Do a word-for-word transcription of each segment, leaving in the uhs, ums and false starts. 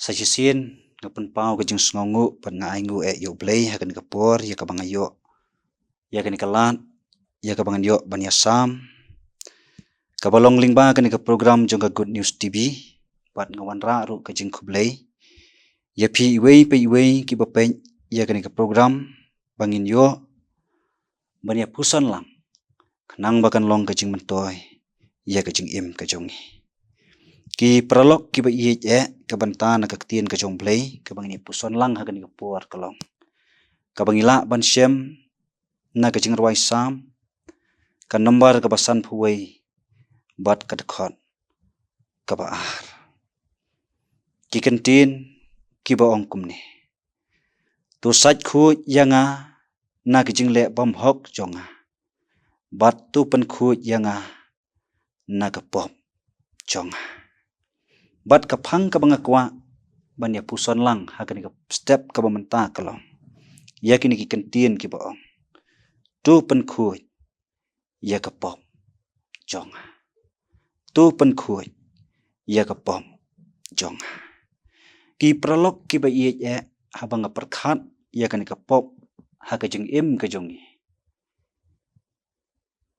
Sa shisien nga pynpaw ka jingsngewnguh bad nga ai nguh eh ïa U Blei ha kane ka por ïa kaba nga ïoh, ïa kane ka lad, ïa kaba ngan ïoh ban ïasam, kaba long lyngba kane ka program jong ka Good News T V. Bad nga wanrah ruh ka jingkhublei ïa phi iwei pa iwei kiba peit ïa kane ka program, ba ngin ïoh ban ïa puson lang, khnang ba kan long ka jingmyntoi ïa ka jingim ka jong ngi. Ki paralok kiba ïeit eh, ka bynta na ka ktien ka jong U Blei kaba ngin ïa puson lang ha kane ka por ka long kaba ngi lah ban shem na ka Jingrwai Salm, ka nombar kaba sanphew wei bad ka dkhot kaba ar. Ki kyntien kiba ong kumne: To sait khuid ïa nga na ka jingleh bymhok jong nga, bad to pynkhuid ïa nga na ka pop jong nga. Bad ka phang kaba nga kwah ban ïa puson lang ha kane ka step kaba mynta ka long ïa kine ki kyntien kiba ong: To pynkhuid ïa ka pop jong nga. To pynkhuid ïa ka pop jong nga. Ki paralok kiba ïeit eh, haba nga pyrkhat ïa kane ka pop ha ka jingim ka jong ngi,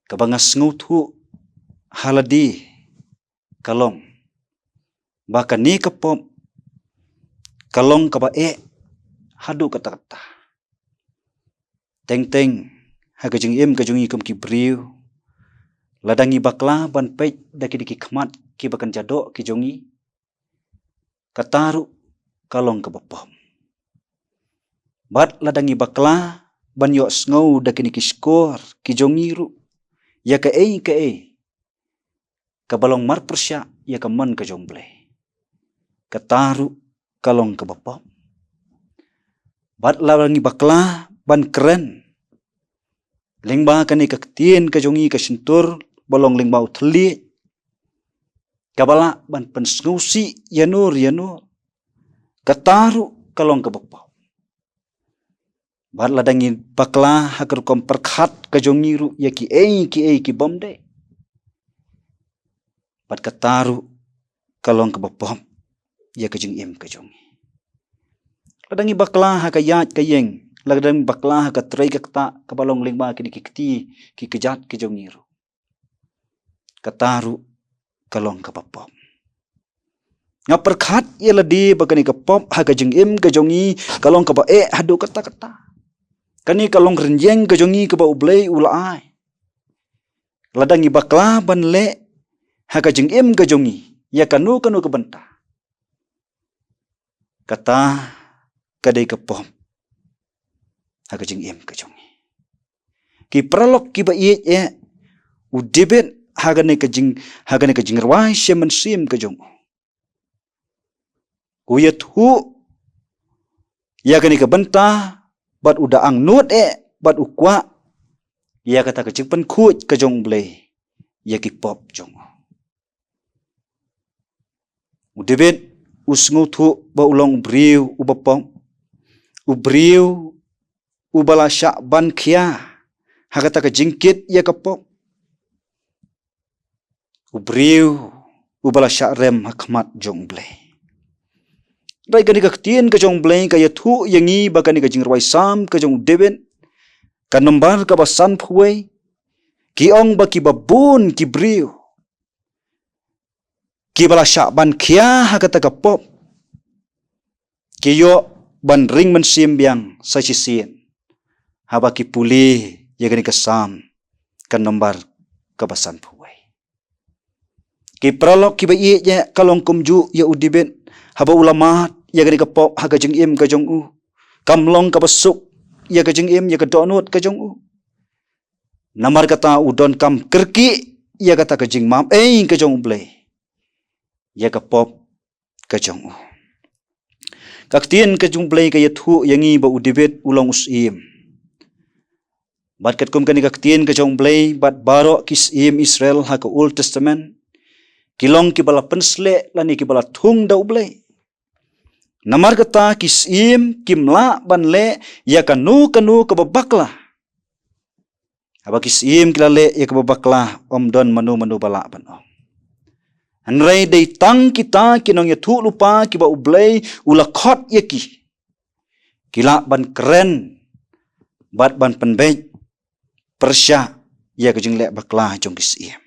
kaba nga sngewthuh ha lade ka long ba kane ka pop ka long kaba eh haduh katta katta. Teng teng ha ka jingim ka jong ngi kum ki briew, lada ngi bakla ban peit da kine ki khmat kiba kynja doh ki jong ngi, kata ruh ka long kaba pop. Bad lada ngi bakla ban ïohsngew da kine ki shkor ki jong ngi ruh ïa kaei kaei kaba long marpyrshah ïa ka mon ka jong U Blei, kata ruh ka long kaba pop. Bad lada ngi bakla ban kren lyngba kane ka ktien ka jong ngi, ka shyntur ba long lyngba u thylliej, kaba lah ban pynsngewsih ïa no ïa no, kata ruh ka long kaba pop. Bad lada ngi bakla ha ka rukom pyrkhat ka jong ngi ruh ïa kiei kiei ki bym dei, bad kata ruh ka long kaba pop ïa ka jingim ka jong ngi. Lada ngi bakla ha ka ïaid ka ïeng, lada ngi bakla ha ka trei ka ktah kaba long lyngba kine ki kti ki kjat ki jong ngi ruh, kata ruh ka long kaba pop. Nga pyrkhat ïa lade ba kane ka pop ha ka jingim ka jong ngi ka long kaba eh haduh katta katta. Kane ka long rynïeng ka jong ngi kaba U Blei u la ai. Lada ngi bakla ban leh ha ka jingim ka jong ngi ïa kano kano ka bynta, kata ka dei ka pop ha ka jingim ka jong ngi. Ki paralok kiba ïeit eh, u David ha kane ka jing, ha kane ka jingrwai Salm mynsiem ka jong u, u ïathuh ïa kane ka bynta bad u da angnud eh bad u kwah ïa kata ka jingpynkhuid ka jong U Blei ïa ki pop jong u. U David u sngewthuh ba u long u briew uba pop, u briew uba la shah ban khia ha kata ka jingkit ïa ka pop, u briew uba la shah rem ha khmat jong U Blei. Dei kane ka ktien ka jong U Blei ka ïathuh ïa ngi ba kane ka jingrwai Salm ka jong u David, ka nombar kaba sanphew wei, ki ong ba kiba bun ki briew kiba la shah ban khia ha kata ka pop, ki ïoh ban ring mynsiem biang sa shisien haba ki pule ïa kane ka Salm ka nombar kaba sanphew wei. Ki paralok kiba ïeit eh, ka long kumjuh ïa u David, haba u la mad ïa kane ka pop ha ka jingim ka jong u, kam long kaba suk ïa ka jingim, ïa ka dohnud ka jong u. Namar kata u donkam kyrkieh ïa kata ka jingmap ei ka jong U Blei ïa ka pop ka jong u. Ka ktien ka jong U Blei ka ïathuh ïa ngi ba u David u long u syiem. Bad katkum kane ka ktien ka jong U Blei bad baroh ki syiem Israel ha ka Old Testament, ki long kiba la pynsleh lane kiba la thung da U Blei. Namar kata ki syiem kim lah ban leh ïa kano kano kaba bakla. Haba ki syiem ki la leh ïa kaba bakla, ym don mano mano ba lah ban ong. Hynrei dei tang kita ki nongïathuhlypa kiba U Blei u la khot ïa ki, ki lah ban kren bad ban pynbeit pyrshah ïa ka jingleh bakla jong ki syiem.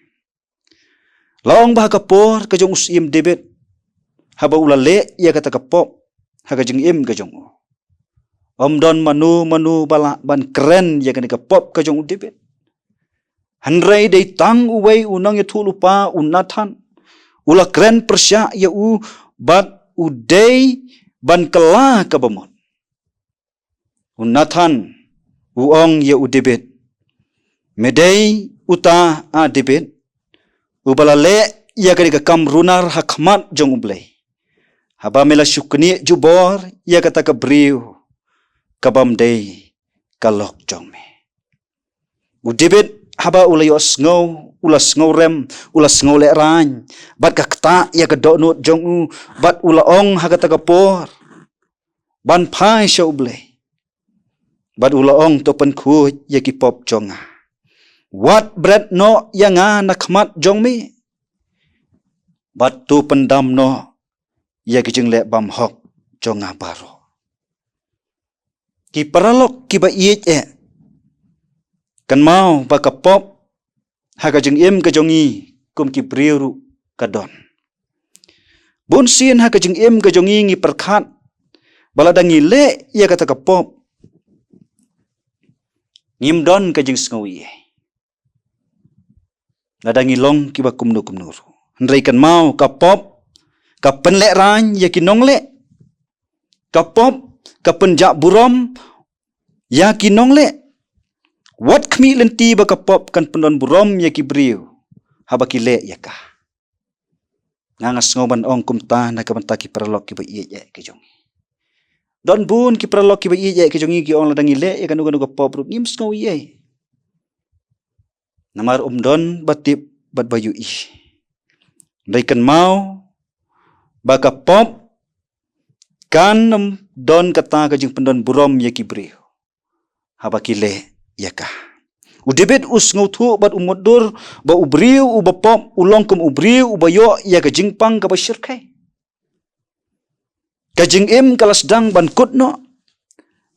La ong ba ha ka por ka jong u syiem David, haba u la leh ïa kata ka pop ha ka jingim ka jong u, ym don mano mano ba lah ban kren ïa kane ka pop ka jong u David. Hynrei dei tang uwei u nongïathuhlypa, u Nathan, u la kren pyrshah ïa u bad u dei ban kylla kaba mut. U Nathan u ong ïa u David, me dei uta, a David, uba la leh ïa kane ka kam runar ha khmat jong U Blei, haba me la shu knieh jubor ïa kata ka briew kabym dei ka lok jong me. U David haba u la ïohsngew, u la sngewrem, u la sngewlehraiñ bad ka ktah ïa ka dohnud jong u, bad u la ong ha kata ka por ban phai sha U Blei, bad u la ong, to pynkhuid ïa ki pop jong nga, wat bret noh ïa nga na khmat jong me, bad to pyndam noh ïa ki jingleh bymhok jong nga baroh. Ki paralok kiba ïeit eh, kynmaw ba ka pop ha ka jingim ka jong ngi kum ki briew ruh ka don. Bun sien ha ka jingim ka jong ngi ngi pyrkhat ba lada ngi leh ïa kata ka pop, ngim don ka jingsngew ei ei. Lada ngi long kiba kumno kumno ruh. Hynrei kynmaw, ka pop ka pynlehraiñ ïa ki nongleh. Ka pop ka pynjah burom ïa ki nongleh. Wat khmih lynti ba ka pop kan pyndon burom ïa ki briew haba ki leh ïa ka. Nga nga sngew ban ong kumta na ka bynta ki paralok kiba ïeit eh ki jong ngi. Don bun ki paralok kiba ïeit eh ki jong ngi ki ong lada ngi leh ïa kano kano ka pop ruh ngim sngew ei ei. Namar ym don ba tip bad ba ïohi. Dei kynmaw ba ka pop kan ym don kata ka jingpyndon burom ïa ki briew haba ki leh ïa ka. U David u sngewthuh bad u mutdur ba u briew uba pop u long kum u briew uba ïoh ïa ka jingpang kaba shyrkhei. Ka jingim ka la sdang ban kut noh.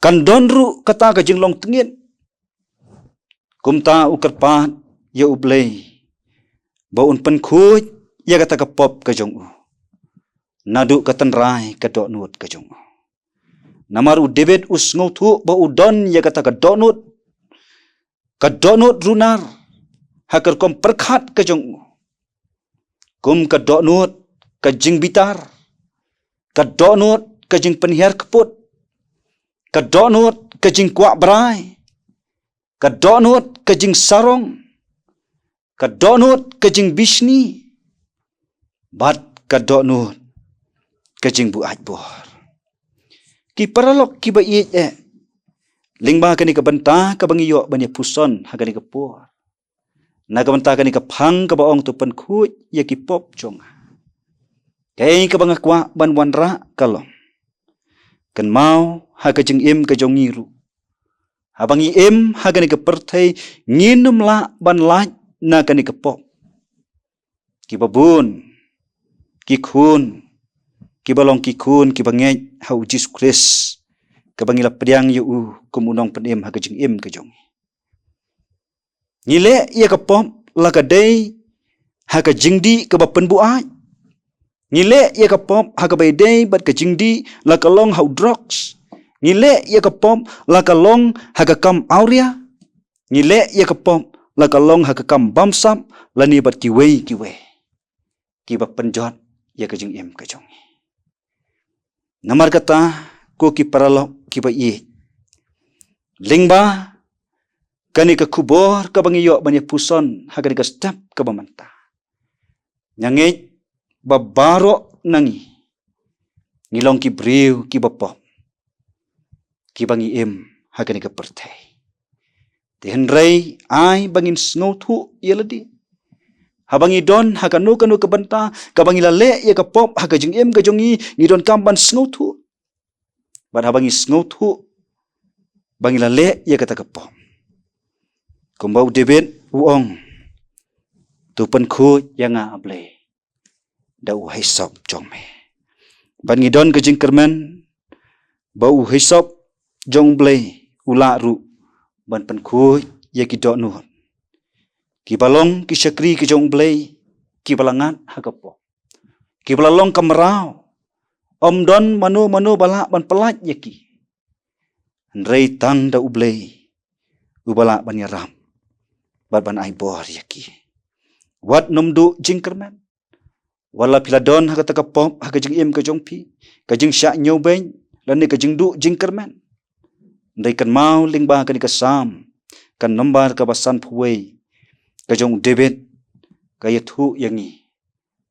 Kan don ruh kata ka jinglong tngit. Kumta u kyrpad ïa U Blei ba un pynkhuid ïa kata ka pop ka jong u naduh ka tynrai ka dohnud ka jong u. Namar u David u sngewthuh ba u don ïa kata ka dohnud, ka dohnud runar ha ka rukom pyrkhat ka jong u, kum ka dohnud ka jingbitar, ka dohnud ka jingpynhiar kput, ka dohnud ka jingkwah brai, ka dohnud ka jingsarong, ka dohnud ka jingbishni, bad ka dohnud ka jingbuaid bor. Ki paralok kiba ïeit eh, lyngba kane ka bynta kaba ngi ïoh ban ïa puson ha kane ka por, na ka bynta kane ka phang kaba ong to pynkhuid ïa ki pop jong nga, kaei kaba nga kwah ban wanrah ka long, kynmaw ha ka jingim ka jong ngi ruh, haba ngi im ha kane ka pyrthei ngin ym lah ban lait na kane ka pop. Kiba bun ki khun kiba long ki khun kiba ngeit ha U Jisu Khrist, kaba ngi la pdiang ïa u kum u nongpynim ha ka jingim ka jong ngi. Ngi leh ïa ka pop la ka dei ha ka jingdih kaba pynbuaid. Ngi leh ïa ka pop ha kaba ïadei bad ka jingdih la ka long ha u drugs. Ngi leh ïa ka pop la ka long ha ka kam awria. Ngi leh ïa ka pop la ka long ha ka kam bamsap lane bad kiwei kiwei kiba pynjot ïa ka jingim ka jong ngi. Namar kata, ko ki paralok kiba ïeit, lyngba kane ka khubor kaba ngi ïoh ban ïa puson ha kane ka step kaba mynta, nga ngeit ba baroh na ngi ngi long ki briew kiba pop kiba ngi im ha kane ka pyrthei. Te hynrei ai ba ngin sngewthuh ïa lade. Haba ngi don ha kano kano ka bynta kaba ngi la leh ïa ka pop ha ka jingim ka jong ngi, ngi donkam ban sngewthuh. Bad haba ngi sngewthuh ba ngi la leh ïa kata ka pop, kumba u David u ong, to pynkhuid ïa nga, A Blei, da u hesop jong me. Bad ngi don ka jingkyrmen ba u hesop jong Blei u lah ruh ban pynkhuid ïa ki dohnud, ki ba long ki shakri ki jong Blei, ki ba la ngat ha ka pop, ki ba la long ka mraw. Ym don mano mano ba lah ban pyllait ïa ki, hynrei tang da u Blei u ba lah ban ïarap bad ban ai bor ïa ki. Wat nym duh jingkyrmen. Wat la phi la don ha kata ka pop ha ka jingim ka jong phi, ka jingshah ñiewbeiñ lane ka jingduh jingkyrmen, hynrei kynmaw lyngba kane ka Salm, ka nombar kaba sanphew wei, ka jong u David, ka ïathuh ïa ngi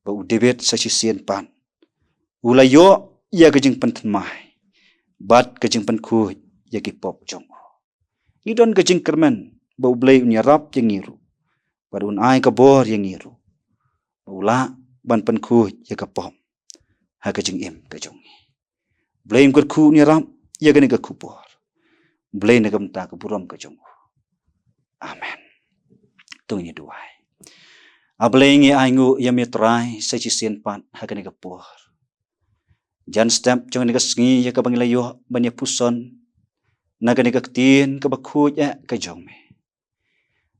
ba u David sa shisien pat u la ïoh ïa ka jingpynthymmai bad ka jingpynkhuid ïa ki pop jong u. Ngi don ka jingkyrmen ba u Blei un ïarap ïa ngi ruh, bad un ai ka bor ïa ngi ruh, ba u lah ban pynkhuid ïa ka pop ha ka jingim ka jong ngi. Blei un kyrkhu un ïarap ïa kane ka khubor. Blei na ka bynta ka burom ka jong u. Amen. To ngin ïa duwai. A Blei, ngi ainguh ïa me Trai sa shisien pat ha kane ka por. Jan step jong kane ka sngi ïa kaba ngi la ïoh ban ïa puson na kane ka ktien kaba khuid eh ka jong me,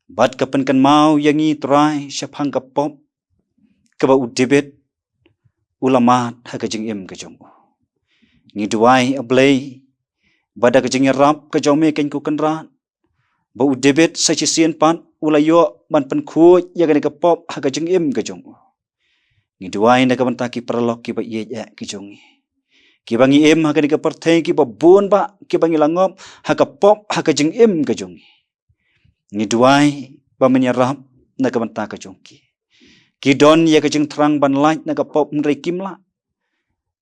bad ka pynkynmaw ïa ngi Trai shaphang ka pop kaba u David u la mad ha ka jingim ka jong u. Ngi duwai, A Blei, ba da ka jingïarap ka jong me, Kynrad ko Kynrad, ba u David sa shisien pat u la ïoh ban pynkhuid ïa kane ka pop ha ka jingim ka jong u. Ngi duwai na ka bynta ki paralok kiba ïeit eh ki jong ngi, kiba ngi im ha kane ka pyrthei, kiba bun bah kiba ngi la ngop ha ka pop ha ka jingim ka jong ngi. Ngi duwai ba men ïarap na ka bynta ka jong ki. Ki don ïa ka jingthrang ban lait na ka pop, hynrei kim lah.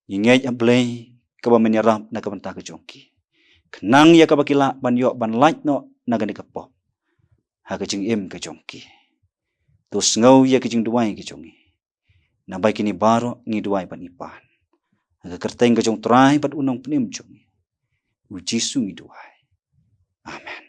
Ngi ngeit, A Blei, kaba men ïarap na ka bynta ka jong ki, khnang ïa kaba ki lah ban ïoh ban lait noh na kane ka pop ha ka jingim ka jong ki. To sngew ïa ka jingduwai ka jong ngi. Namar kine baroh ngi duwai bad ngi pan ha ka kyrteng ka jong u Trai bad u Nongpynim jong ngi, u Jisu ngi duwai. Amen.